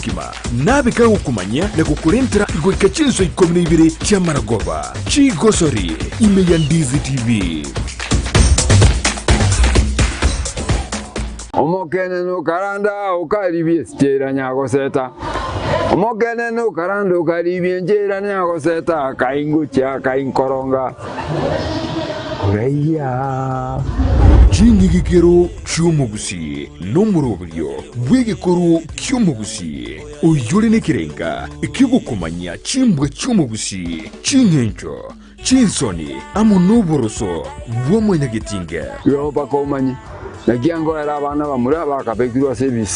omogima nabe kagokomanyia na gokorentera goika chinsa ikomi na ibere chi'amaragoba. Chigosori ime ya Ndizi TV. Omokenene okaranda okaribia esichera nyagoseta, Omokenene okaranda okaribia enchera nyagoseta, Akaingochia akainkoronga koraiya. Ching'igikero chi'omogusii nomoroberio bw'egekoro ki'omogusii, oyore nekerenga ki'ogokomanyia chimbwa chi'omogusii, ching'encho, chinsoni, amo noboroso bwa mwanyagetinge. Igo mpaka omanye, naki angoera abana bamura bakabekirwe ase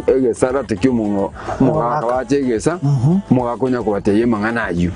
egesarate ki'omogaka bache egesa, omogaka onya kobatebia amang'ana ayio.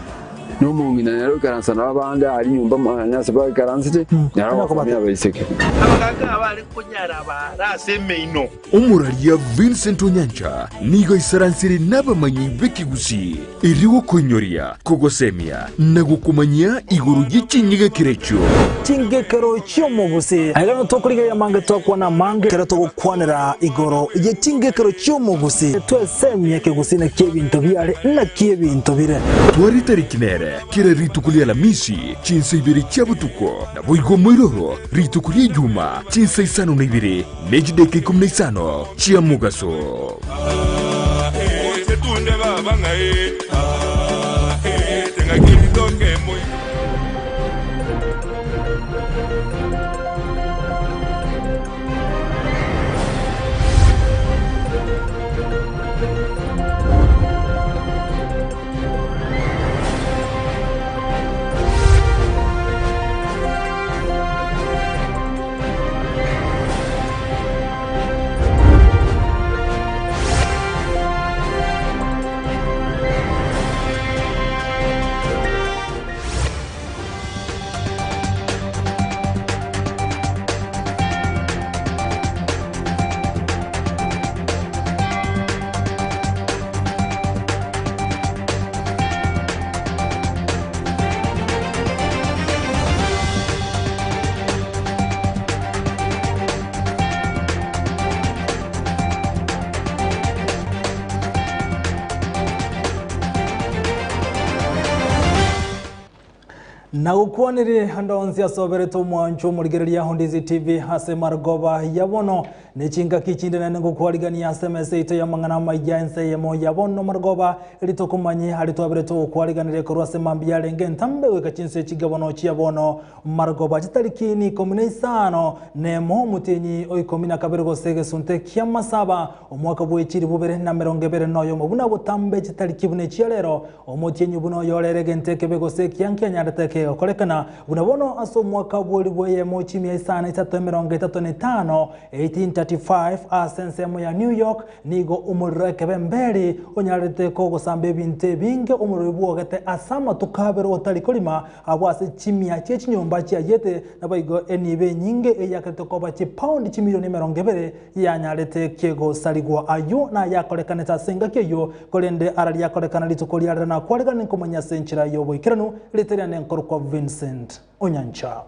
Na omong'ina nere oikaransa nabo abande aria nyomba nonya ase baikaransete, nere ogosomia abaiseke. Abagaaka abare konyara baare ase emeino. Omoraria Vincent Onyancha nigo aisaransire nabamanyi b'ekegusii erio gokoinyoria, kogosemia na gokomanyia igoro ye chinyegekero echio. Chingekero chi'omogusii. Aiga nigo tokorigereria amange twakwana amange ekero togokwanera igoro ye chingekero chi'omogusii. Twesemie ekegusii naki ebinto biare naki ebinto bire. Tware tariki nere kera rituko ri'Alamisi chinsa ibere chia botuko, naboigo moiroro rituko ri'Ejuma chinsa isano na ibere ne chidaeka ikomi na isano chia mogaso. Nagokwanire ande onsi ase oberete omwancho omorigereria Ondizi TV ase marogoba ya bono ne chingaki chinde naende ngokwarigania ase emesa yaito y'amang'ana amaya ense eyemo ya bono marogoba eri tokomanye aria twaberete ogokwariganire korwa ase mambia yarenge entambe goika chinse chigabono chia bono marogoba chitariki ikomi na isano nemo omotienyi o ikomi na kabere gose egesunte ki'amasaba omwaka bw'echiribu bibere na emerongo ebere noyomo buna botambe chitariki buna echia rero Omotienyi buna oyorere egento ekebe gose ekiya nkianyarete kegokorekana, buna bono ase omwaka bw'elifu eyemo chimia isano isato emerongo etato na etano, 1835, ase ensemo ya New York, nigo omorero ekebemberi onyarete kogosamba ebinto ebinge omorero bwogete ase amatuko abere otari korima abwo ase chimia chie chinyomba chiayete, naboigo enibo enyinge eyakerete koba chipaundi chimilioni emerongo ebere yanyarete kegosarigwa. Ayio nayakorekanete ase engaki eyio, korende ara riakorekana rituko riarero nakwaregane nkomanya ase enchera y'oboikeranu, rieta riane nkorokwa Vincent Onyancha.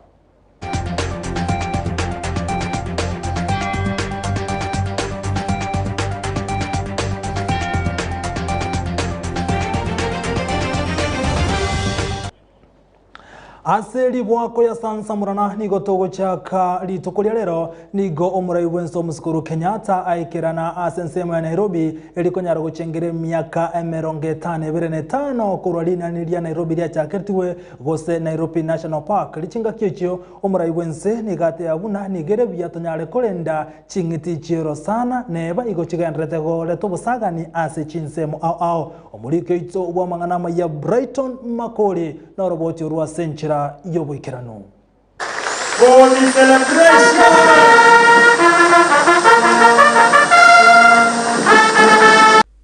Ase ribwako ya Sansamurana nigo togochaka rituko ria rero, nigo omorai bwense omosikuru Kenyatta aikerana ase ensemo ya Nairobi erikonyara gochengera emiaka emerongo etano ebere na etano korwa rinani ria Nairobi riachaketigwe gose Nairobi National Park. Richingaki echio omorai bwense nigo ateba buna nigo ere buya tonyare korenda ching'iti chi'orosana neba igo chigendererete goreta obosagani ase chinsemo ao ao. Omoriki oito bw'amang'ana amaya Brighton Makori noroboti orwo ase enchera y'oboikeranu. For the celebration.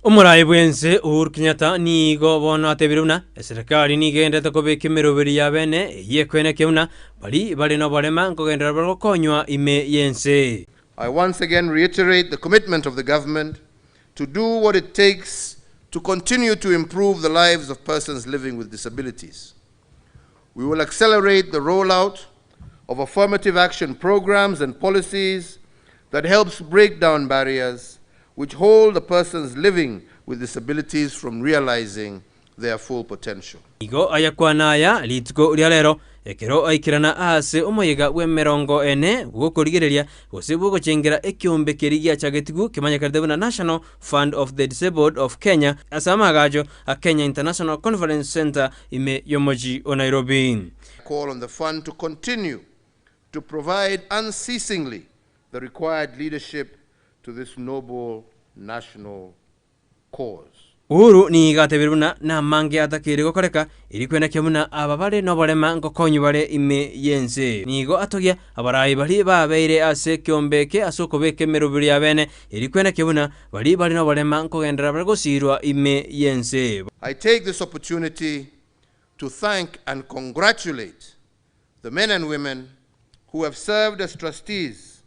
Omorai bw'ense Uhuru Kenyatta nigo bono atebire buna eserekari nigo egendererete kobeka emeroberi ya bene eyio ekoenekia buna baria bare noborema nkogenderera bare gokonywa ime y'ense. I once again reiterate the commitment of the government to do what it takes to continue to improve the lives of persons living with disabilities. We will accelerate the rollout of affirmative action programs and policies that helps break down barriers which hold the persons living with disabilities from realizing their full potential. Igo ayakwana aya rituko ria rero, ekero aikerana aase omoyega bw'emerongo ene bw'okorigereria, gose bw'ogochengera ekeombe keria giachagetigwe kemanyekanete buna National Fund of the Disabled of Kenya ase amaagacho a Kenya International Conference Centre ime y'omochie o Nairobi. Call on the fund to continue to provide unceasingly the required leadership to this noble national cause. Uhuru nigo atebire buna namange atakeire gokoreka erio kwenekia buna aba bare noborema nkokonywa bare ime y'ense. Nigo atogia abarai baria babeire ase ekeombe eke ase okobeka emeroberi y'abene erio kwenekia buna baria bare noborema nkogenderera bare gosiirwa ime y'ense. I take this opportunity to thank and congratulate the men and women who have served as trustees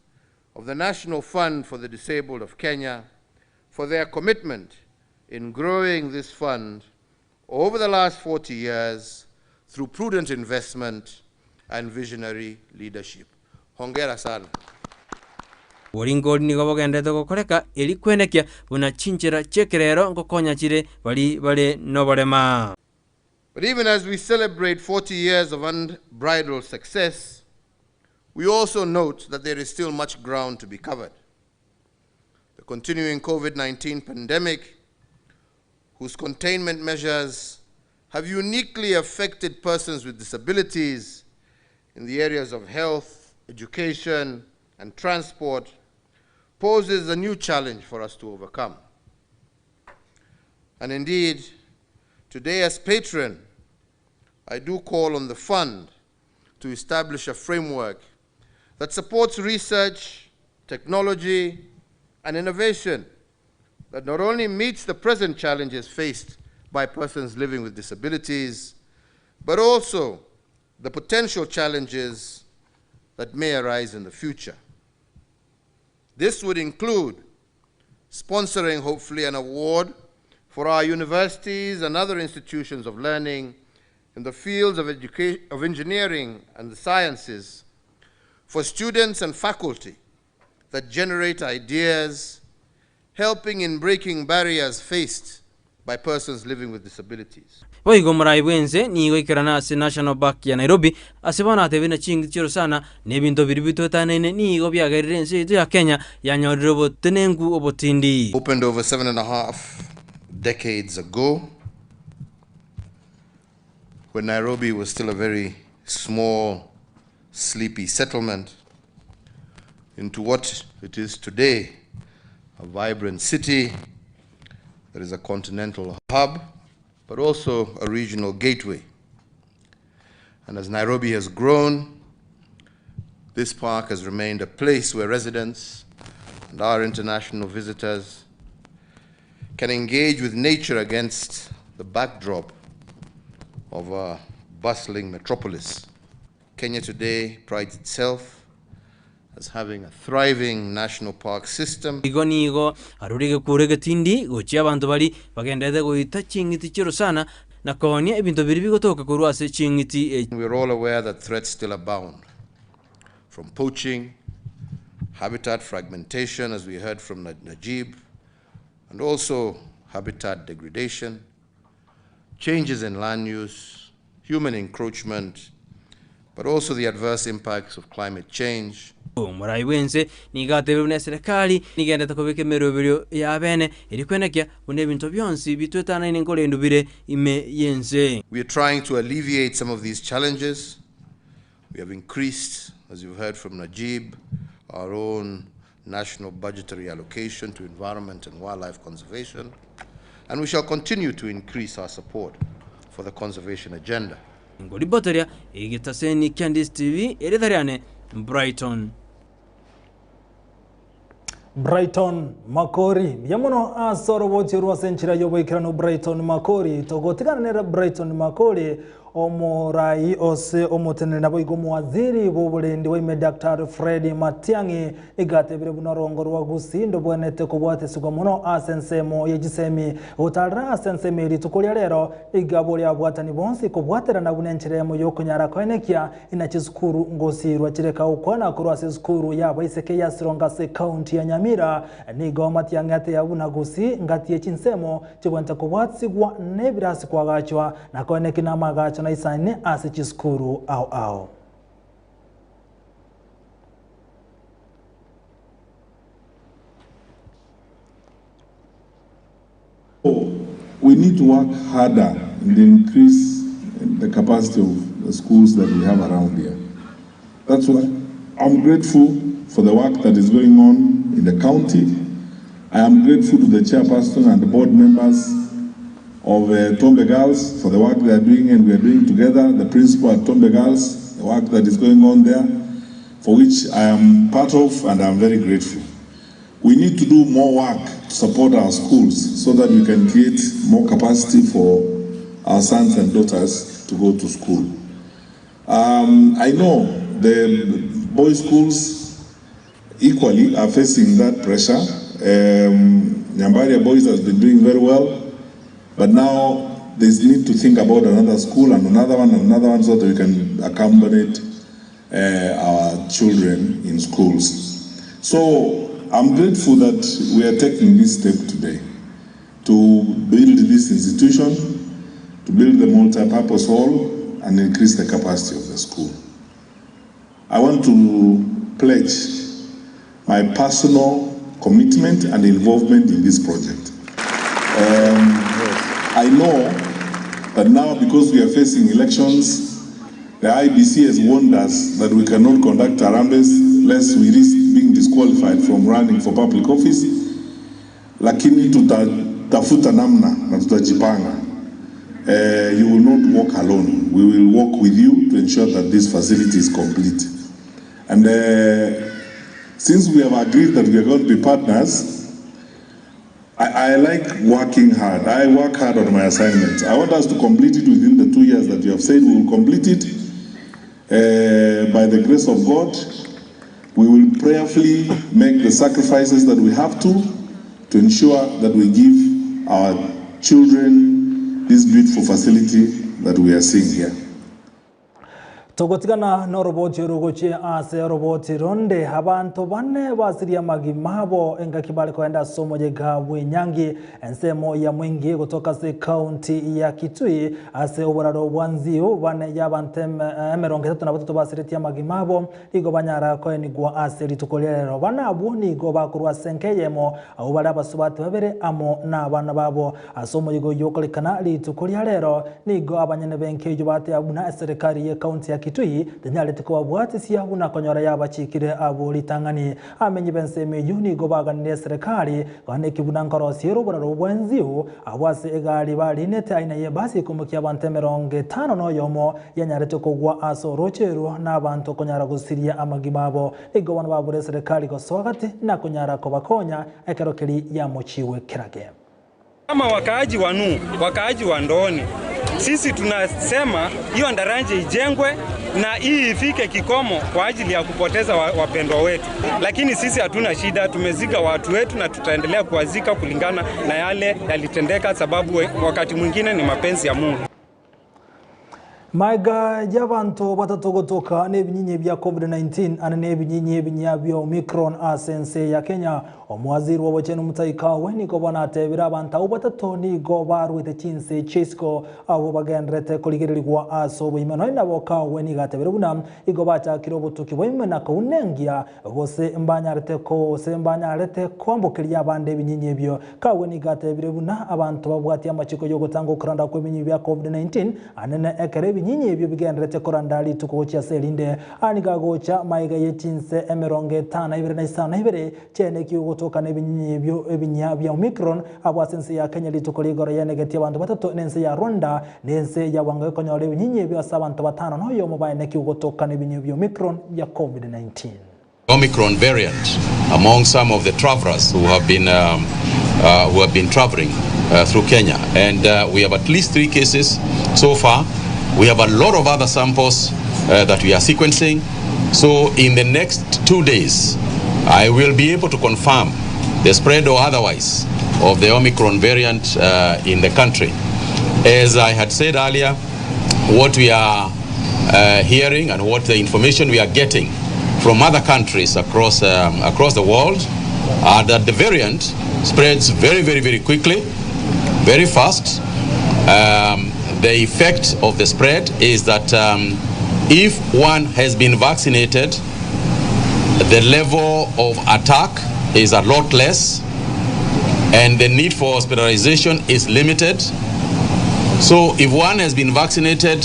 of the National Fund for the Disabled of Kenya for their commitment in growing this fund over the last 40 years through prudent investment and visionary leadership. Hongera sana. Boringori nigo bogenderete gokoreka eri kwenekia buna chinchera chi'ekerero nkokonya chire baria bare noborema. But even as we celebrate 40 years of unbridled success, we also note that there is still much ground to be covered. The continuing COVID 19 pandemic, whose containment measures have uniquely affected persons with disabilities in the areas of health, education, and transport, poses a new challenge for us to overcome. And indeed, today as patron, I do call on the fund to establish a framework that supports research, technology, and innovation that not only meets the present challenges faced by persons living with disabilities, but also the potential challenges that may arise in the future. This would include sponsoring, hopefully, an award for our universities and other institutions of learning in the fields of, educa- of engineering and the sciences for students and faculty that generate ideas, helping in breaking barriers faced by persons living with disabilities. Boigo omorai bw'ense nigo aikerana ase National Park ya Nairobi ase bono atebire na ching'iti chi'orosana na ebinto biria bitoetanaine nigo biagerire ense yaito ya Kenya yanyorire obotenenku obotindi. Opened over seven and a half decades ago, when Nairobi was still a very small, sleepy settlement, into what it is today a vibrant city that is a continental hub, but also a regional gateway. And as Nairobi has grown, this park has remained a place where residents and our international visitors can engage with nature against the backdrop of a bustling metropolis. Kenya today prides itself as having a thriving national park system. Igo nigo arure egekuro egetindi gochia abanto baria bagenderete goita ching'iti chi'orosana na koonia ebinto biria bigotoka korwa ase ching'iti echi. We are all aware that threats still abound, from poaching, habitat fragmentation, as we heard from Najib, and also habitat degradation, changes in land use, human encroachment, but also the adverse impacts of climate change. Omorai bw'ense nigo atebire buna eserekari nigenderete kobeka emeroberio y'abene erio kwenekia buna ebinto bionsi bitwetanaine nkorendwa bire ime y'ense. We are trying to alleviate some of these challenges. We have increased, as you've heard from Najib, our own national budgetary allocation to environment and wildlife conservation, and we shall continue to increase our support for the conservation agenda. Ngoribotoria egetaseni kia Ndisi TV, erieta riane Brighton. Brighton Makori mbuya mono ase oroboti orwo ase enchera y'oboikeranu Brighton Makori togotigana nere Brighton Makori Omorai ose omoteneneri naboigo omowaziri bw'oborendi bwa ime Daktari Fred Matiang'i nigo atebire buna orongo rwa Gusii ndobwenerete kobwatesigwa mono ase ensemo ye chisemi. Gotarera ase ensemo eye rituko ria rero, nigo aboria ababwatani bonsi kobwaterana buna enchera eyemo y'okonyara koenekia Ina chisukuru ngosiirwa chire kagokwana korwa ase esukuru y'abaiseke ya Sironga ase ekaunti ya Nyamira. Nigo Matiang'i ateya buna Gusii ngati ye chinsemo chigwenta kobwatsigwa nebirasi koagachwa na koeneki namagacho naisaine ase chisukuru ao ao. We need to work harder and increase the capacity of the schools that we have around here. That's why I'm grateful for the work that is going on in the county. I am grateful to the chairperson and the board members of uh, Tombe Girls for the work they are doing and we are doing together, the principal at Tombe Girls, the work that is going on there, for which I am part of and I'm very grateful. We need to do more work to support our schools so that we can create more capacity for our sons and daughters to go to school. Um, I know the boys' schools equally are facing that pressure. Um, Nyambaria Boys has been doing very well, but now there's need to think about another school and another one and another one so that we can accommodate uh, our children in schools. So I'm grateful that we are taking this step today to build this institution, to build the multi-purpose hall and increase the capacity of the school. I want to pledge my personal commitment and involvement in this project. Um, I know that now because we are facing elections, the IBC has warned us that we cannot conduct harambees lest we risk being disqualified from running for public office, lakini tutatafuta namna na tutajipanga. Uh, you will not walk alone. We will walk with you to ensure that this facility is complete. And uh, since we have agreed that we are going to be partners, I, I like working hard. I work hard on my assignments. I want us to complete it within the two years that you have said we will complete it. Uh, by the grace of God, we will prayerfully make the sacrifices that we have to to ensure that we give our children this beautiful facility that we are seeing here. Togotigana noroboti oru gochia ase oroboti ronde, abanto bane basirie amagima abo engaki bare kogenda ase omoyega bw'enyangi ensemo ya Mwingi gotoka ase ekaunti ya Kitui ase oboraro bwa Nziu bane y'abanto emerongo etato na batato basiretie amagima abo nigo banyara koenigwa ase rituko ria rero. Bane abwo nigo bakorwa ase enka eyemo abwo bare abasubati babere amo nabana babo. Ase omoyega oyio okorekana rituko ria rero, nigo abanyene b'enka eyio bateba buna eserekari y'ecounty ya Kitui tenyarete kobabwatisia buna konyora yabachikire abwo ritang'ani. Amenyi b'ensemo eyio nigo baganirie eserekari koaneki buna nkorosia ere oboraro bw'enziu abwo ase egari barinete aina y'ebasi ekomokia abanto emerongo etano na oyomo yanyarete kogwa ase orooche erwo na abanto konyara gosiria amagima abo. Nigo bono babure eserekari gosoa gati na konyara kobakonya ekero keria yamochiwe kerage. Kama wakaaji wa Nuu, wakaaji wa Ndooni, sisi tunasema hiyo daraja ijengwe na hii ifike kikomo kwa ajili ya kupoteza wapendwa wetu, lakini sisi hatuna shida, tumezika watu wetu na tutaendelea kuwazika kulingana na yale yalitendeka, sababu wakati mwingine ni mapenzi ya Mungu. Magega y'abanto batato gotoka nebinyinyi bia Covid-19 ane nebinyinyi ebinyia bia Omicron ase ense ya Kenya, omowaziri bw'obochenu Mutahi Kagwe nigo bono atebire abanto abwo batato nigo barwete chinse chia isiko abwo bagendererete korigererigwa ase oboime. Nonya nabo Kagwe nigo atebire buna igo bachakire obotuki bwaime na kounengia gose mbanyarete gose mbanyarete koambokeria abande ebinyinyi ebio. Kagwe nigo atebire buna abanto babwatie amachiko y'ogotanga okoranda kw'ebinyinyi bia Covid-19 Anene ekero ebinyinyi ebio bigenderete koranda rituko gochia ase erinde, aa nigo agocha magega ye chinse emerongo etano ibere na isano na ibere chiaenekigwe gotoka nebinyinyi ebio ebinyia bia Omicron abwo ase ense ya Kenya rituko rigoro yaenegetie abanto batato na ense ya Rwanda na ense ya bwango ekonyora ebinyinyi ebio ase abanto batano na oyomo baenekigwe gotoka nebinyinyi bia Omicron bia Covid-19. Omicron variant among some of the travelers who have been um, uh, who have been traveling uh, through Kenya, and uh, we have at least three cases so far. We have a lot of other samples that we are sequencing. So in the next 2 days, I will be able to confirm the spread or otherwise of the Omicron variant in the country. As I had said earlier, what we are hearing and what the information we are getting from other countries across the world are that the variant spreads very, very, very quickly, very fast. The effect of the spread is that if one has been vaccinated, the level of attack is a lot less and the need for hospitalization is limited. So if one has been vaccinated,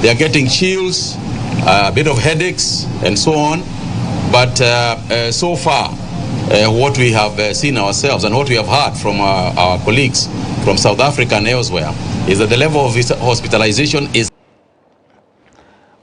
they are getting chills, a bit of headaches, and so on. But so far, what we have seen ourselves and what we have heard from our colleagues from South Africa and elsewhere is that the level of hospitalization is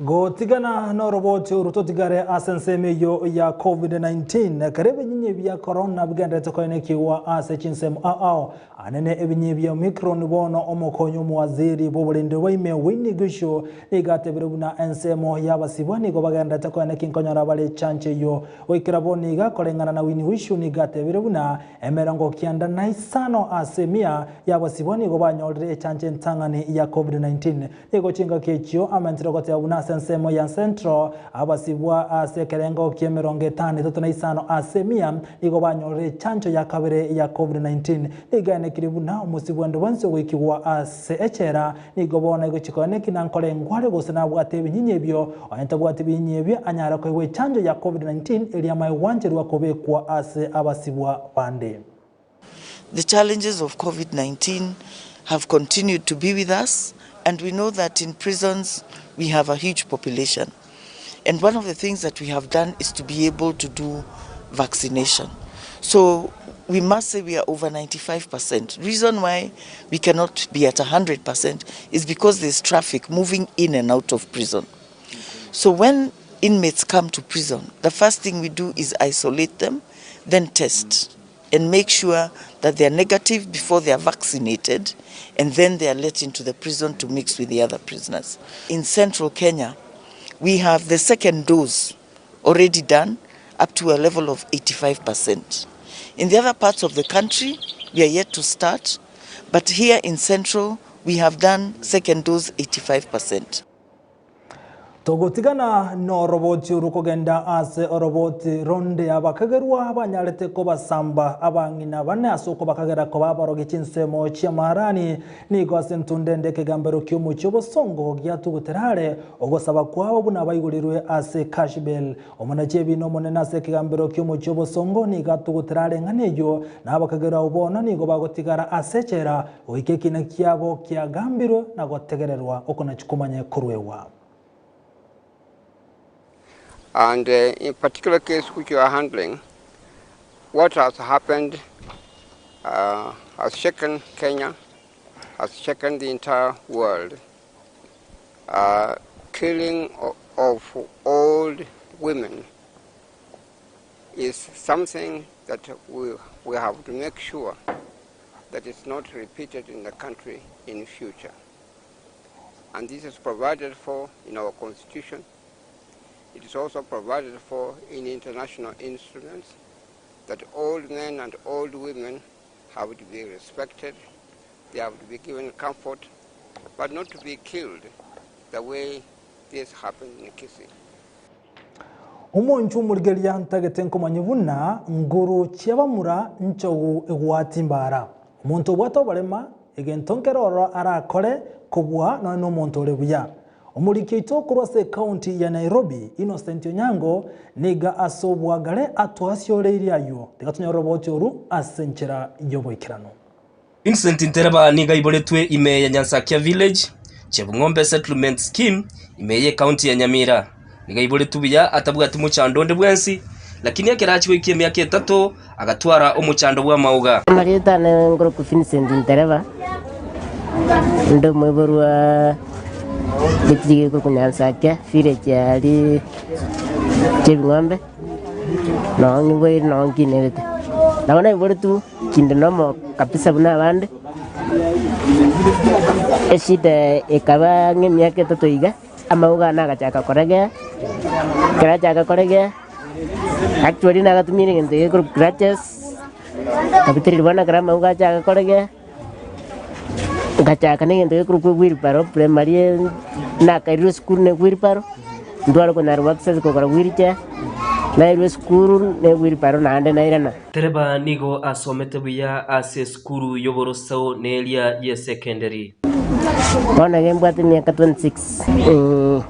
Gotigana noroboti oru totigare ase ensemo eyio ya COVID-19 ekero ebinyinyi bia corona bigenderete koenekiwa ase chinsemo ao anene ebinyi bia Omicron bono omokonyi omowaziri bw'oborindi bwa ime Winnie Gishu nigo atebire buna ensemo y'abasibwa nigo bagenderete koeneki nkonyora bare echanjo eyio goikera bono iga koreng'ana na Winnie Gishu nigo atebire buna 95 ase 100 y'abasibwa nigo banyorire echanjo entang'ani ya COVID-19. Nigo chingaki echio amentire goteba buna ase ensemo ya Central abasibwa ase ekerengo kia 55 ase 100 nigo banyorire echanjo ya kabere ya COVID-19. Nigo enekiri buna omosibwa onde bwensi ogoikigwa ase echela nigo bono egochikoeneki na nkorengwa gose nabwate ebinyinyi ebio onye tabwati ebinyinyi ebio anyare koegwa echanjo ya COVID-19 eria amae gwancherwa kobekwa ase abasibwa bande. The challenges of COVID 19 have continued to be with us, and we know that in prisons we have a huge population. And one of the things that we have done is to be able to do vaccination. So we must say we are over 95%. Reason why we cannot be at 100% is because there's traffic moving in and out of prison. So when inmates come to prison, the first thing we do is isolate them, then test and make sure that they are negative before they are vaccinated, and then they are let into the prison to mix with the other prisoners. In central Kenya, we have the second dose already done up to a level of 85%. In the other parts of the country, we are yet to start, but here in central, we have done second dose 85%. Togotigana noroboti orukogenda ase oroboti ronde abakagerwa banyarete kobasamba abang'ina bane ase okobakagera koba abarogi chinsemo chiamarani nigo ase ntundende ekegambero kia omochie obosongo giatuguterare ogosaba kwabo buna baigurirwe ase cash bail. Omonachi ebina omonene ase ekegambero kia omochie obosongo nigo atuguterare ng'ana eywo na abakagerwa abo bono nigo bagotigara ase echela goika ekina kiabo kiagambirwe na gotegererwa okonachi komanye korwewa. And in particular case which you are handling, what has happened has shaken Kenya, has shaken the entire world. Killing of old women is something that we have to make sure that it's not repeated in the country in future. And this is provided for in our constitution. It is also provided for in international instruments that old men and old women have to be respected, they have to be given comfort, but not to be killed the way this happened in Kisii. Omonchu omorigereria ntagete nkomanya buna nguru chiabamura nchogu egwati mbara omonto obwate oborema egento nkeroro arakore kobua noe na omonto ore buya. Omoriki oito korwa ase ekaunti ya Nairobi Innocent Onyango niga ase obwagare atwasioreirie aywo tiga tonyore roboti oru ase enchera y'oboikeranu. Vincent Ntereba nigo aiboretwe ime ya Nyansakia Village, Chebung'ombe Settlement Scheme, ime y'Ekaunti ya Nyamira. Nigo aiboretwe buya atabwati mochando onde bwensi, lakini ekero achia goikia emiaka etato agatwara omochando bw'amauga. Amarieta ane nkorokwa Vincent Ntereba, inde omoiborwa getichi gekorokwa Nyansakia village aria Chebing'ombe, noo nyiboire noo nkinerete. Nabo naiboretwe kinde nomo kabisa buna abande. Eshida ekaba ang'e emiaka etato iga, amauga ane agachaka koregea, ekero achaka koregea, actually nagatumire egento gekorokwa crutches, nkabetereria bono ekero amauga achaka koregea, ngachaka na egento gekorokwa ewheelbarrow primary nakairwe esukuru na ewheelbarrow, ntware konyara goaccess kogora wheelchair, nairwe esukuru na ewheelbarrow naende nairana. Tereba nigo asomete buya ase esukuru y'oborosao na eria y'esekenderi. Bono iga mbwate emiaka 26.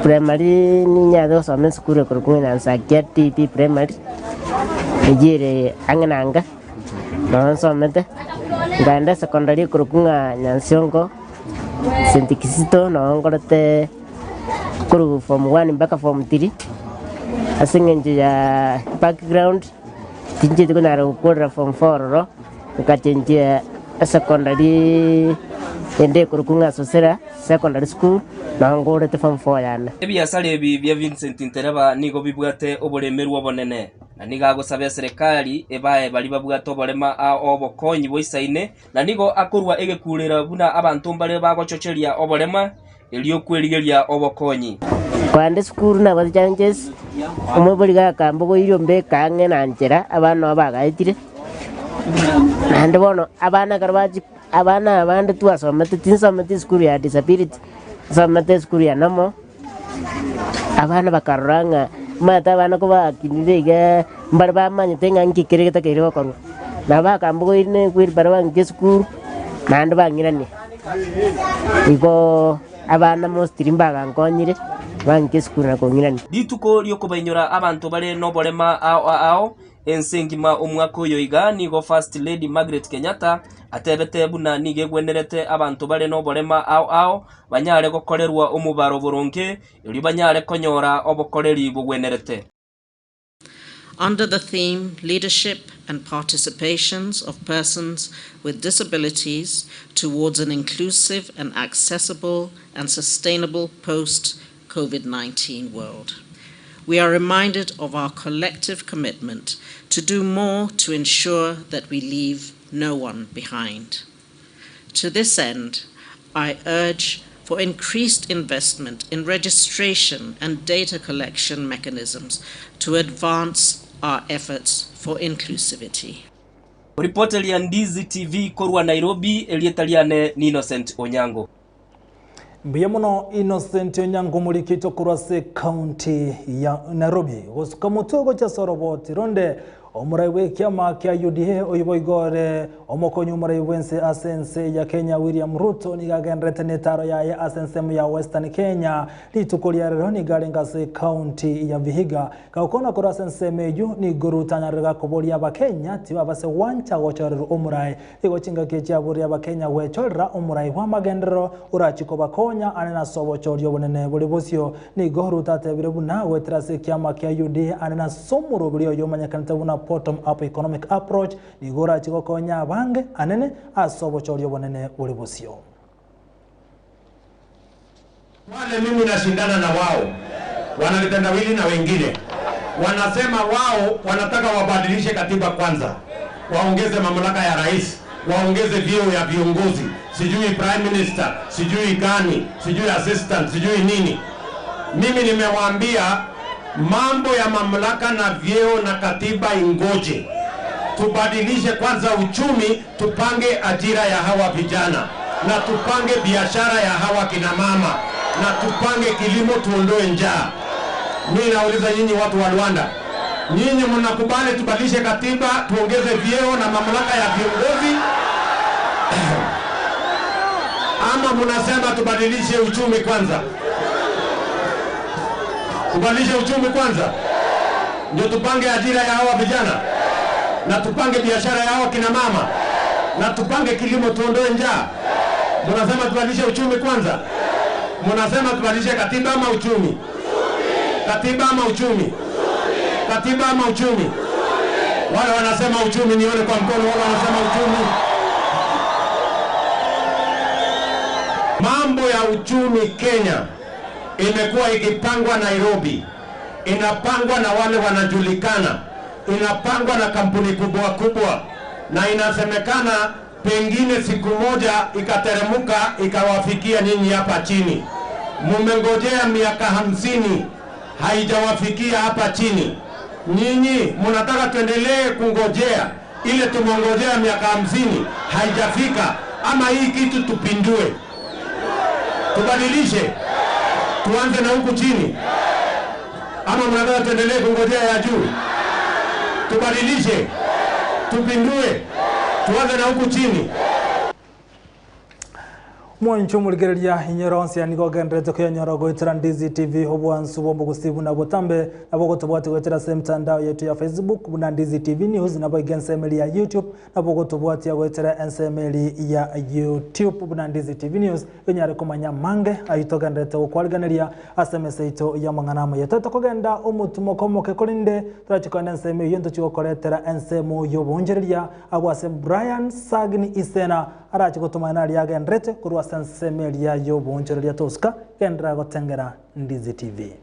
Primary ninyare gosoma esukuru ekorokwa ng'a Nyansakia TP Primary, eyio ere ang'e na nka, noro nsomete. Nkaenda esecondary ekorokwa ng'a Nyansiongo St Kizito noro nkorete korwa form one mpaka form three, ase eng'encho ya background. Tinchieti konyara gokorera form four ororo, nkachenchia esecondary ende ekorokwa ng'a Sosera Secondary School, nao ngorete form four yane. Ebiasara ebi bia Vincent Ntereba nigo bibwate oboremerwa obonene, na nigo agosaba eserekari ebae baria babwate oborema ao obokonyi boisaine, na nigo akorua egekurera buna abanto mbare bagochocheria oborema erio kwerigeria obokonyi. Kogenda esukuru nabwate challenges, omoibori gakambogoirie ombeke ang'e na nchera, abana nabo bagaetire, naende bono abana ekero bachia abana abande twasomete tinsomete esukuru ya disability, nsomete esukuru ya normal, abana bakarora ng'a omanyete abana kobakinire igaa, mbare bamanyete ng'a nki kere getakeire gokorwa. Nabo bakambogoirie na ewheelbarrow bang'ika esukuru, naende bang'irania. Igo abana mostly mbagankonyire, bang'ika esukuru na kong'irania. Rituko ri'okobainyora abanto bare noborema ao ao ense engima omwaka oyo iga nigo First Lady Margaret Kenyatta atebete buna nigo egwenerete abanto bare noborema ao ao banyare gokorerwa omobaro boronge erio banyare konyora obokoreri bogwenerete. Under the theme Leadership and Participations of Persons with Disabilities Towards an Inclusive and Accessible and Sustainable Post COVID 19 World. We are reminded of our collective commitment to do more to ensure that we leave no one behind. To this end, I urge for increased investment in registration and data collection mechanisms to advance our efforts for inclusivity. Oripoteria Ndizi TV korwa Nairobi, erieta riane n'Innocent Onyango. Mbuya mono Innocent Onyango omorikito korwa ase ekaunti ya Nairobi. Gosuka motwe gochia ase oroboti ronde omorai bw'ekiama kia UDA oyio boigo ore omokonyi omorai bw'ense ase ense ya Kenya William Ruto nigo agenderete netaro yaye ase ensemo ya Western Kenya rituko ria rero nigo arenge ase ekaunti ya Vihiga Gakwana korwa ase ensemo eyio nigo Ruto anyarire gakoboria abakenya tibabase gwancha gochorerwa omorai. Igo chingaki chiaboria abakenya gwechorera omorai bw'amagenderero orachie kobakonya ane nase obochori obonene bore bosio. Nigo Ruto atebire buna goetera ase ekiama kia UDA ane nase omoroberi oyo omanyekanete buna Bottom Up Economic Approach nigo orachie gokonya abange anene ase obochori obonene bore bosio. Wale mimi nashindana na wao wana vitendawili na wengine wanasema wao wanataka wabadilishe katiba kwanza, waongeze mamlaka ya rais, waongeze vyeo ya viongozi, sijui prime minister, sijui gani, sijui assistant, sijui nini. Mimi nimewaambia mambo ya mamlaka na vyeo na katiba ingoje, tubadilishe kwanza uchumi, tupange ajira ya hawa vijana na tupange biashara ya hawa kina mama na tupange kilimo, tuondoe njaa. Mimi nauliza nyinyi watu wa Rwanda, nyinyi mnakubali tubadilishe katiba, tuongeze vyeo na mamlaka ya viongozi ama mnasema tubadilishe uchumi kwanza? Tubadilishe uchumi kwanza ndio tupange ajira ya hawa vijana na tupange biashara ya hawa kina mama na tupange kilimo, tuondoe njaa. Mnasema tubadilishe uchumi kwanza? Mnasema tubadilishe katiba ama uchumi? Katiba ama uchumi? Katiba ama uchumi? Wale wanasema uchumi, nione kwa mkono. Wale wanasema uchumi. Mambo ya uchumi Kenya imekuwa ikipangwa Nairobi, inapangwa na wale wanajulikana, inapangwa na kampuni kubwa kubwa, na inasemekana pengine siku moja ikateremuka ikawafikia nyinyi hapa chini. Mumengojea miaka 50 haijawafikia hapa chini. Nyinyi mnataka tuendelee kungojea ile tumengojea miaka 50 haijafika, ama hii kitu tupindue, tubadilishe, tuanze na huku chini, ama mnataka tuendelee kungojea ya juu? Tubadilishe, tupindue, tuanze na huku chini. Mwancho murigereria inyero onsi nigo genderete kuyanyora goetera Ndizi TV obwansu bw'obogusi buna botambe nabo gotobwati goetera ase emtandao yetu ya Facebook buna Ndizi TV News nabo iga ensemeri ya YouTube nabo gotobwatia goetera ensemeri ya YouTube buna Ndizi TV News onyare komanya mange aywo togenderete gokwariganeria ase emesa yaito ya amang'ana amaya. Toete kogenda omotumo komoke korende torachi kogenda ensemo eywo ntochi gokoretera ensemo y'oboonchereria abwo ase Brian Sagini Isena arache gotomanya naria agenderete korwa ase ensemo eria y'oboonchoreria tosuka genderera gotengera Ndizi TV.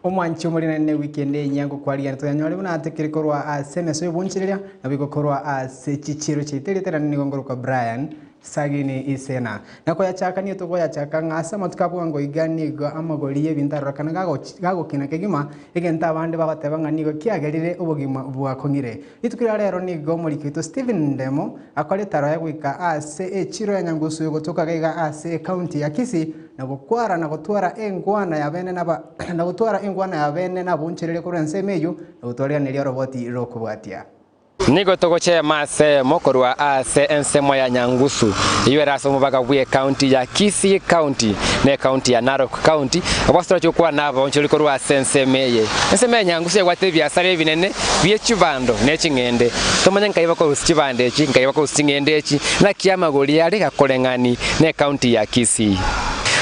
Omwanchi omorina ne weekend enyia ngokwarigania toyanyore buna atekire korwa ase emeso y'obonchereria naboigo korwa ase chichiiro chiaito erieta riane nigo ngorokwa Brian Sagini Isena. Na koyachaka nigo tokoyachaka ng'a ase amatuko a bwango iga nigo amagori y'ebinto arorekana gagokina kegima, egento abande bagoteba ng'a nigo kiagerire obogima bwakong'ire. Rituko ria rero nigo omoriki oito Stephen Ndemo akorete aroe goika ase echiro ya Nyangusu egotoka iga ase ecounty ya Kisii na gokwara na gotwara engwana y'abene naba na gotwara engwana y'abene naboncherere korwa ensemo eyio na gotwariganeria oroboti rokobwatia. Nigo togochema ase eyemo korwa ase ensemo ya Nyangusu, eyio ere ase omobaga bw'ecounty ya Kisii County na ecounty ya Narok County. Abwo ase toroche gokwana abaonchoreri korwa ase ensemo eye. Ensemo ya Nyangusu ebwate ebiasara ebinene bie chibando ne ching'ende. Tomanye nkai bakorusia chibando echi, nkai bakorusia ching'ende echi, naki amagori are gakoreng'ani ne county ya Kisii.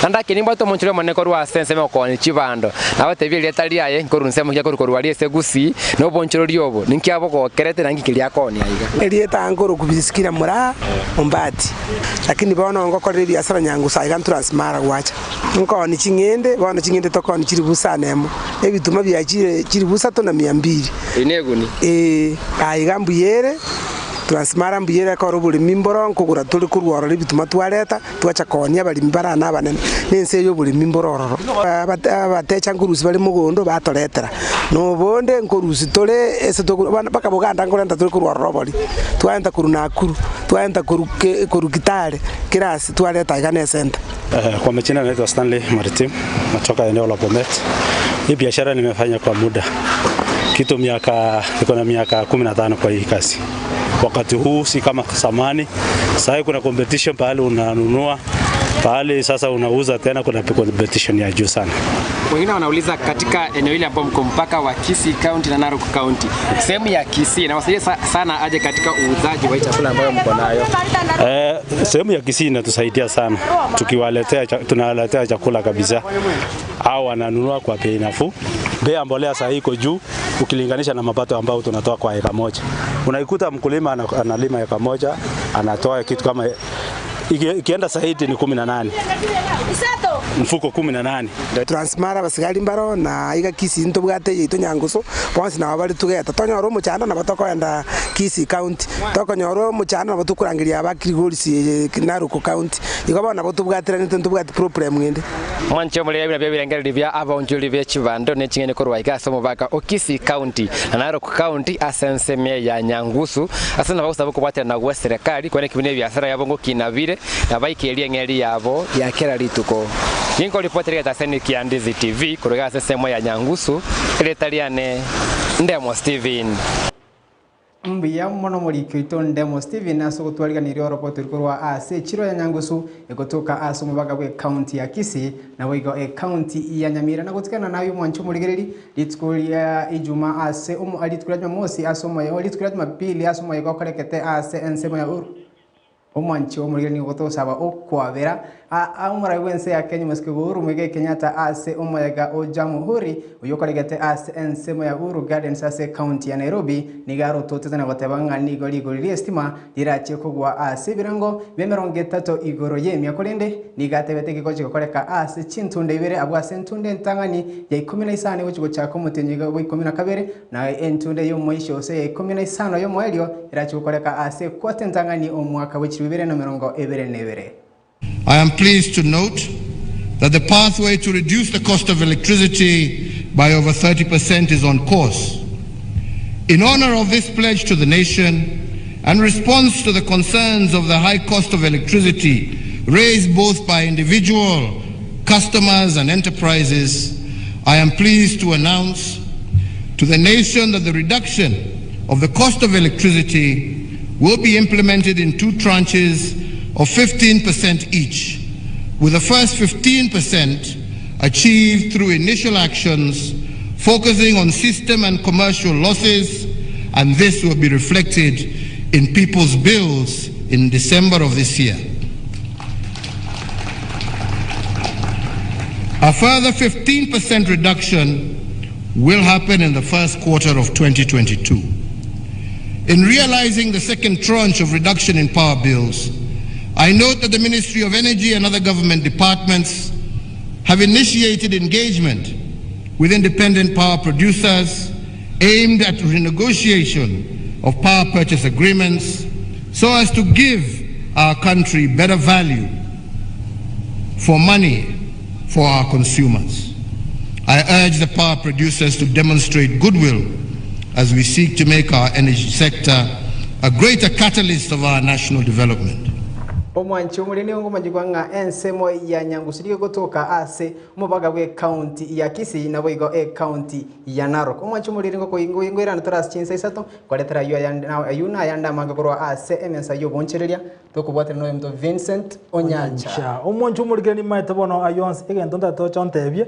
Naende ake nimbwate omonchori omonene korwa ase ensemo y'okooonia chibando, nabateebie erieta riaye, nkorwa ensemo eria korwa korwa aria ase Gusii, na obonchorori obo, ninki abogokerete na inki keria akoonia iga. Erieta nkorokwa Bisikira Moraa Ombati, lakini bono ngokorera ebiasara Nyangusu aiga Transmara gwacha. Nkooni ching'ende, bono ching'ende tokooni chilifu isano emo, ebituma biachire chilifu isato na mia mbili. Eyio neguni? Ee, aiga mbuya ere, Transmara mbuya ere ekero oboremi mboro nkogora tore korwa ororo ebituma twareta, Twacha koonia abaremi bare nabanene, na ense y'oboremi mbore ororo. Abatecha nkorusia bare mogondo batoretera, na obonde nkorusia tore ase mpaka Buganda nkorenta tore korwa ororo obori. Twarenta korwa Nakuru, twarenta korwa Kitale, kera ase twareta iga na esenta. Kwa majina naitwa Stanley Maritim, natoka eneo la Bomet. Hii biashara nimefanya kwa muda kitu miaka, niko na miaka 15 kwa hii kazi. Wakati huu si kama zamani. Sasa kuna competition pahali unanunua pahali sasa unauza tena, kuna competition ya juu sana. Wengine wanauliza katika eneo hili ambapo mko mpaka wa Kisii County na Narok County, sehemu ya Kisii inawasaidia sana aje katika uuzaji wa chakula ambayo mko nayo? Sehemu ya Kisii inatusaidia sana, tukiwaletea tunawaletea chakula kabisa, au wananunua kwa bei nafuu. Bei ya mbolea sasa iko juu ukilinganisha na mapato ambayo tunatoa kwa eka moja. Unaikuta mkulima analima eka moja anatoa kitu kama ikienda zaidi ni 18. Mfuko 18. Transmara basigari mbaro na iga Kisii ntobwate yaito Nyangusu bonsi nabo bari tugeta tonyora omochando nabo tokoenda Kisii County tokonyora omochando nabo tokorangeria aba Kilgoris Narok County igo bono nabo tobwatiranete ntobwati problem ende. Mwanche omorero buna bi'ebirengererio bia abaonchoreri be chibando ne ching'eni korwa iga ase omobaka o Kisii County na Narok County ase ensemo ya Nyangusu ase nabagosaba okobwaterana gwe serikali kwane ekebina ebiasara yabo ngokina bire na baikerie eng'eri yabo ya kera rituko. Ninkoripotera egetaseni kia Ndizi TV korwa iga ase ensemo ya Nyangusu, erieta riane Ndemo Stephen. Mbuya mono omoriki oito Ndemo Stephen ase ogotwariganiria oroboti korwa ase echiro ya Nyangusu egotoka ase omobaga bw'ecounty ya Kisii naboigo ecounty ya Nyamira. Na gotigana naye omwanchi omorigereri rituko ria Ijumaa ase omo rituko ria Jumamosi ase omoyega rituko ria Jumapili ase omoyega okorekete ase ensemo ya Omwanchi omorigereri nigo gotosaba okwabera omorai bw'ense ya Kenya omosike Uhuru Muigai Kenyatta ase omoyega o Jamhuri oyio okoregete ase ensemo ya Uhuru Gardens ase ecounty ya Nairobi nigo arototete na goteba ng'a nigo rigori ri'estima rirachie kogwa ase ebirengo bi'emerongo etato igoro y'emia korende nigo atebete gegochi gokoreka ase chintunde ibere abwo ase entunde entang'ani ya ikomi na isano egochi gochaka omotienyi bwa ikomi na kabere Na entunde y'omoisho gose ya ikomi na isano y'omoerio erachie gokoreka ase ekwata entang'ani omwaka bwe chilifu ibere na emerongo ebere na ebere. I am pleased to note that the pathway to reduce the cost of electricity by over 30% is on course. In honor of this pledge to the nation and response to the concerns of the high cost of electricity raised both by individual customers and enterprises, I am pleased to announce to the nation that the reduction of the cost of electricity will be implemented in two tranches of 15% each, with the first 15% achieved through initial actions focusing on system and commercial losses, and this will be reflected in people's bills in December of this year. A further 15% reduction will happen in the first quarter of 2022. In realizing the second tranche of reduction in power bills, I note that the Ministry of Energy and other government departments have initiated engagement with independent power producers aimed at renegotiation of power purchase agreements so as to give our country better value for money for our consumers. I urge the power producers to demonstrate goodwill as we seek to make our energy sector a greater catalyst of our national development. Omwanchi omoriri nigo ngomanyigwa ng'a ensemo ya Nyangusu nigo egotoka ase omobaga bw'ecounty ya Kisii naboigo ecounty ya Narok. Omwanchi omoriri ngokoirana tore ase chinsa isato koretera ayio ayande ayio na ayande amange korwa ase emensa y'obonchereria Tokobwatana noyominto Vincent Onyancha. Omonche omorikire nimaete bono ayio onsi egento ntagete oche ontebie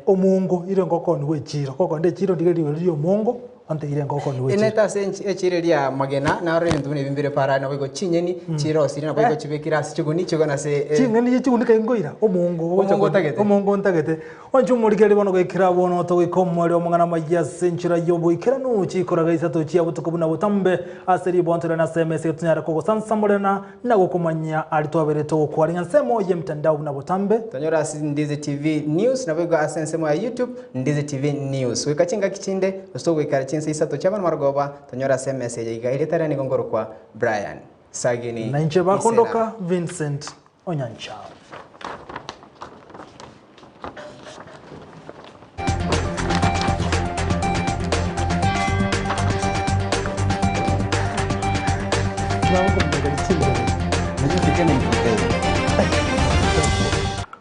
omongo ire ngokoni echiro kokonde echiro ndiga rigori ria omongo onteire ngokoni echiro. Inete ase echiro eria ya magena narora ebinto buna ebi mbire para naboigo chinyeni chirosire naboigo chibekire ase chiguni chigona ase. Ching'eni chie chiguni kai nkoira omongo Omongo otagete. Omongo ntagete. Onche omorikeri bono goikera bono togoika omweri omong'ana amayia ase enchera y'oboikeranu, chikoraga isato chia botuko buna botambe ase ribonto riane ase emesa erio tonyare kogosansamorera na gokomanyia aria twabeire togokwaria ensemo y'emitandao buna botambe. Tonyore ase Ndizi TV News naboigo ase ensemo ya YouTube Ndizi TV News. Goika chingaki chinde gose togoikara chinsa isato chia marogoba tonyore ase emesa eye iga erieta riane nigo nkorokwa Brian Sagini Na inche Isena. bakondoka Vincent Onyancha.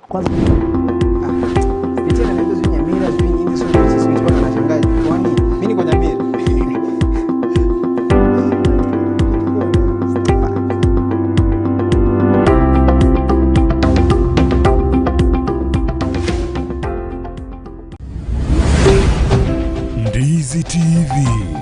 Kwanza Pitia na sijui Nyamira, sijui nini, sijui sijui mpaka nashangaa kwani mimi niko Nyamira. Ndizi TV.